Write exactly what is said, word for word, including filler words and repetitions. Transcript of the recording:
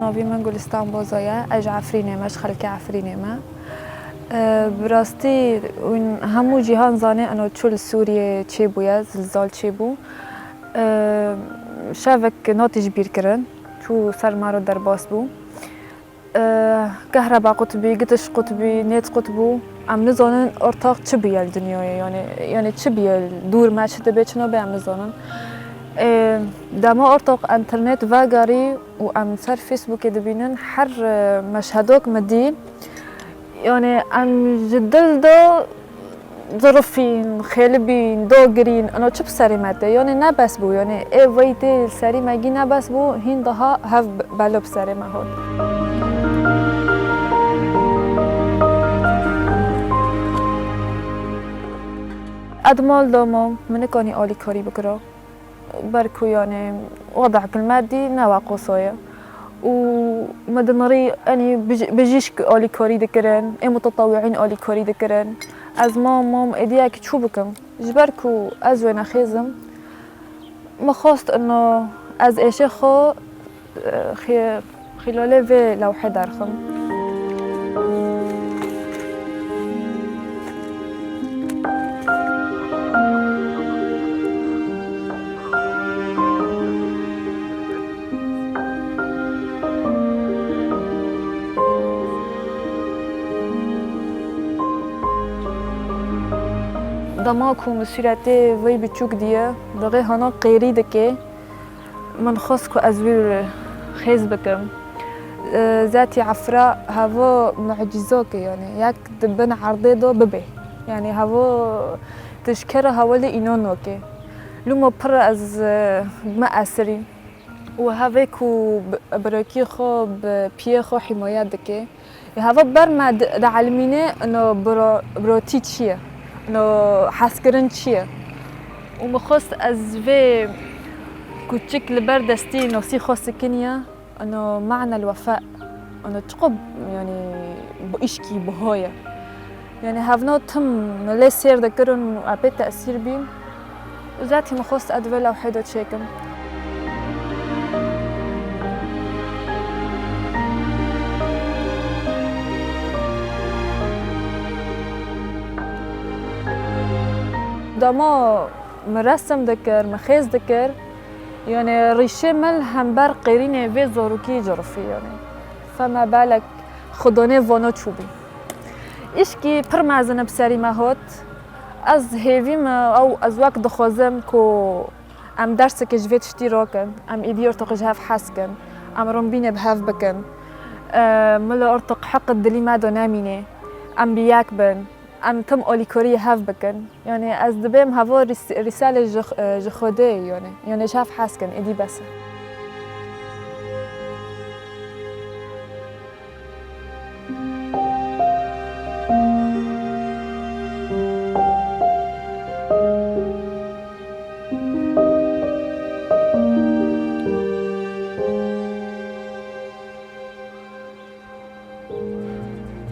Navê min Gulistan Bozo ye, ez ji Efrînê me, ji xelkê Efrînê me. E, bi rastî hûn hemû cîhan zane eno çû li Sûriyê çêbûye, zilzal çêbû. E, şevek nate ji bîr kirin, çû ser me re derbas bû. E, kehreba qutbî, gitiş qutbî, nêt qut bû. Em nizanin ortax çi bûye li dinyayê, yani, yani çi bûye li dûr me, çi dibe, çi nabe, em nizanin. E, dema ortax enternet vegerî û em ser Facebookê dibînin, her, e, meşhedok me dî, yani em ji dil de zirifîn, xêlibîn, dagirîn, ino çi bi serê me tê? Yanê ne bes bû, yanê ê veytê li serî me gî ne bes bû, hîn daha hev belo bi serê me hat. Ed mal da mam, min nikanî alîkarî bikira. Ber ku, yanê, wadaek li me dî ne wa qoso ye. Û me di mirî, enî bij-, bijîşk alîkarî dikirin, ê mutetewîîn alîkarî dikirin. Ez mam, mam êdî yekî çû bikim. Ji ber ku ez wênexêz im, min xwest ino ez êşê xwe, e, xî-, xîlalê vê lewhê derxim. Dema ku min sûretê vey biçûk diye, dixê hana qêrî dike, min xwest ku ez wî xêz bikim. Zatî Efra heva mucîzok e, yanî yek di bin erdê de bibe. Yanî heva tu ji kera hewalê înan nake. Lûma pir ez, e, me esirî. Û hevê ku bi, birokî xwe, bi piyê xwe hîmaye dike. Ê heva ber me di, dielmîne, ino biro-, birotî çi ye? Ino hezkirin çi ye? Û min xwest ez vê kuçik li ber destî nosî xwe sikiniye, ino me'nel wefa, ino çiqo, yanî, bi îşkî biho ye. Yanî hevno tim min lê sêr dikirin û epê tesîr bîn. Û zatî min xwest ez di vê lewhê de çêkim. Dema min resim dikir, min xêz dikir, yanî rîşê min li hember qêrînê vê zarokî cirifî, yanî. Feme belek xwedonê vano çûbî. Îşkî pir mezin bi serî me hat. Ez hêvî me ew, ez wek dixwazim ku em derseke ji vê tiştî rakin, em êdî ortoqî ji hev hez kin, em rimbînê bi hev bikin. E, mila ortoq heq dilî me de nemîne, em bi yek bin, em tim alîkariyê hev bikin. Yanî ez dibêm heva rîs-, rîsalê ji, ji Xwedê, yanî, yanî ji hev hez kin, êdî bes e.